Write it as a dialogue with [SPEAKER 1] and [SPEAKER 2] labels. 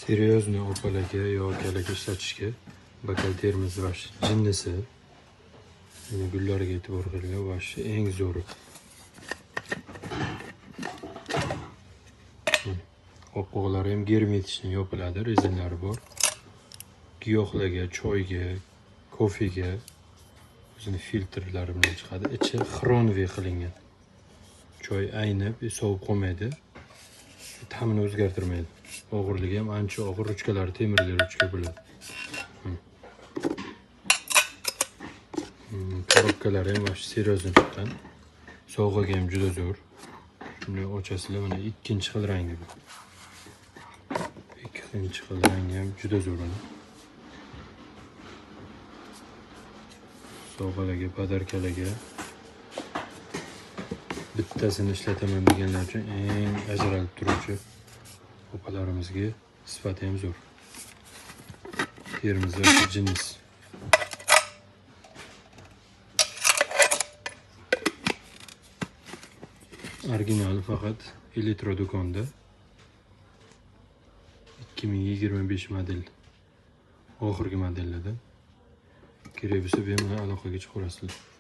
[SPEAKER 1] Серьезный opalarga yo akalarga ishlatishga bokal termos вообще jinnisi. Mana gullariga e'tibor qilinglar, вообще eng zo'ri. Qopqoqlari ham germetичный yopiladi, rezinlari bor. Giyohlarga, choyga, kofega o'zini filtrlari bilan chiqadi. Ichi xronviy qilingan. Choy aynib, sovib qolmaydi. Ta'mini o'zgartirmaydi. Og'irligi ham ancha og'ir, ruchkalari temirli ruchka bo'ladi. Korobkalari ham вообще серьезно chiqqan. Sovg'aga ham juda zo'r. Shunday ochasizlar, mana ikkinchi xil rangi bu. Ikkinchi xil rangi ham juda zo'r uni. Sovg'alarga, podarkalarga bittasini ishlataman deganlar uchun eng ajralib turuvchi opalarimizga sifati ham zo'r. Termiz va jins. Originali faqat Elektro do'konda. 2025 model. Oxirgi modellardan. Kerak bo'lsa bemalol aloqaga chiqaverasizlar.